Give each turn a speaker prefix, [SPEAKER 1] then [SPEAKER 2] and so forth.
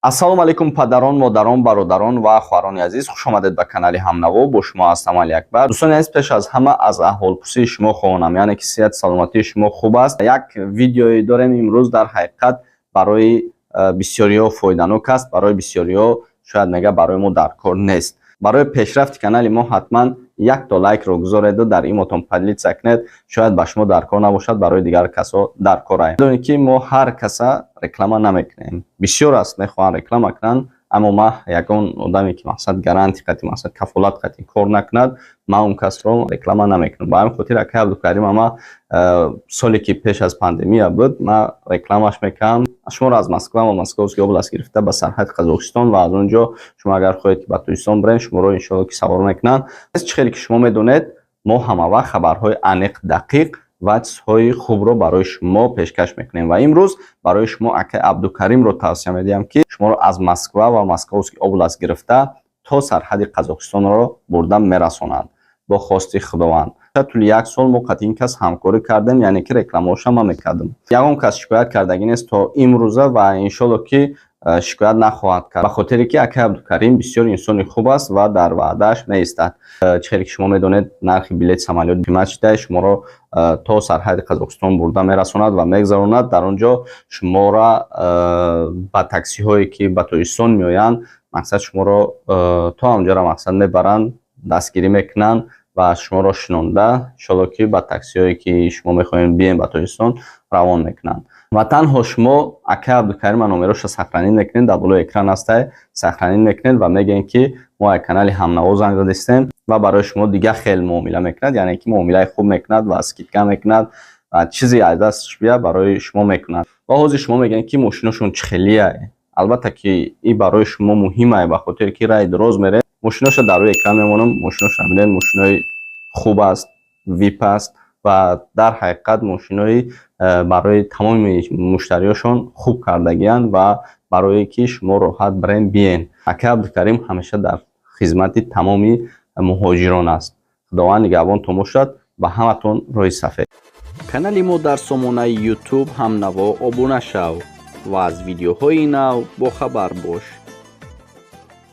[SPEAKER 1] Ассалому алайкум, падарон, модарон, бародарон ва хоҳарони азиз, хушомадед ба канали Ҳамнаво. Бо шумо ҳастам Алиакбар. Дӯстони азиз, пеш аз ҳама аз аҳволпурсии шумо хоҳонам, яъне ки сиҳат саломатии шумо хуб аст. Як видеое дорем имрӯз, дар ҳақиқат барои бисёриҳо фоиданок аст, барои бисёриҳо шояд мега барои мо дар кор нест. Барои пешрафти канали мо ҳатман якто лайкро гузореду дар имотон поделиться кунед. Шояд ба шумо дар кор набошад, барои дигар касо дар кор ай. Медонед, ки мо ҳар каса реклама намекунем. Бисёр аст, мехоҳанд реклама кунанд, аммо ман ягон одаме ки, мақсад, гарантия қати, мақсад, кафолат қати кор накунад, ман он касро реклама намекунам. Ба ҳамин хотир акай Абдукарим ама соле ки пеш аз пандемия буд, ман рекламаш мекардам. Шуморо аз Москва ва Московский область гирифта ба сарҳади Қазоқистон ва аз он ҷо шумо агар хоҳед, ки ба Тоҷикистон бирен, шуморо иншоалло ки савор мекунанд. Чӣ хеле ки шумо медонед, мо ҳамавақт хабарҳои аниқ, дақиқ ва чизҳои хубро барои шумо пешкаш мекунем ва имрӯз барои шумо акай Абдукаримро тавсия медиҳам, ки шуморо аз Москва ва Московский область гирифта то сарҳади Қазоқистонро бурда мерасонанд, бо хости Худованд. Тӯли як сол мо қати ин кас ҳамкорӣ кардем, яъне ки рекламаоша ман мекардам. Ягон кас шикоят кардагӣ нест то имрӯза ва иншолло ки шикоят нахоҳад кард, ба хотире ки акай Абдукарим бисёр инсони хуб аст ва дар ваъдааш меистад. Чӣ хеле ки шумо медонед, нархи билети самолёт қимат шуда, шуморо то сарҳади Қазоқистон бурда мерасонад ва мегзаронад. Дар он ҷо шуморо ба таксиҳое ки ба Тоҷикистон меоянд, мақсад, шуморо то ҳамҷоро, мақсад, мебаранд, дастгирӣ мекунанд ва шуморо шинонда, иншолло ки ба таксиҳое ки шумо мехоҳед биен ба Тоҷикистон, равон мекунанд. Ва танҳо шумо акай Абдукарима номероша сохранить мекунед, дар болои экран ҳастай, сохранить мекунед ва мегӯед, ки мо аз канали Ҳамнаво занг задистем ва барои шумо дигар хел муомила мекунад, яъне ки муомилаи хуб мекунад ва скидка мекунад ва чизе аз дасташ бия, барои шумо мекунад. Ва ҳозир шумо мегӯед, ки мошиношон чӣ хелия. Албатта ки ин барои шумо муҳим, ба хотире ки раи дароз меред. Мошиноша дар рӯи экран мемонам, мошиноша бинед, мошинои хуб аст, вип аст ва дар ҳақиқат мошинои барои тамоми муштариёшон хуб кардагианд ва барое ки шумо роҳат бирен, биен. Акай Абдукарим ҳамеша дар хизмати тамоми муҳоҷирон аст. Худованд нигаҳбонтон бошад, ба ҳаматон роҳи сафед.
[SPEAKER 2] Канали мо дар сомонаи Ютуб Ҳамнаво обуна шав ва аз видеоҳои нав бохабар бош.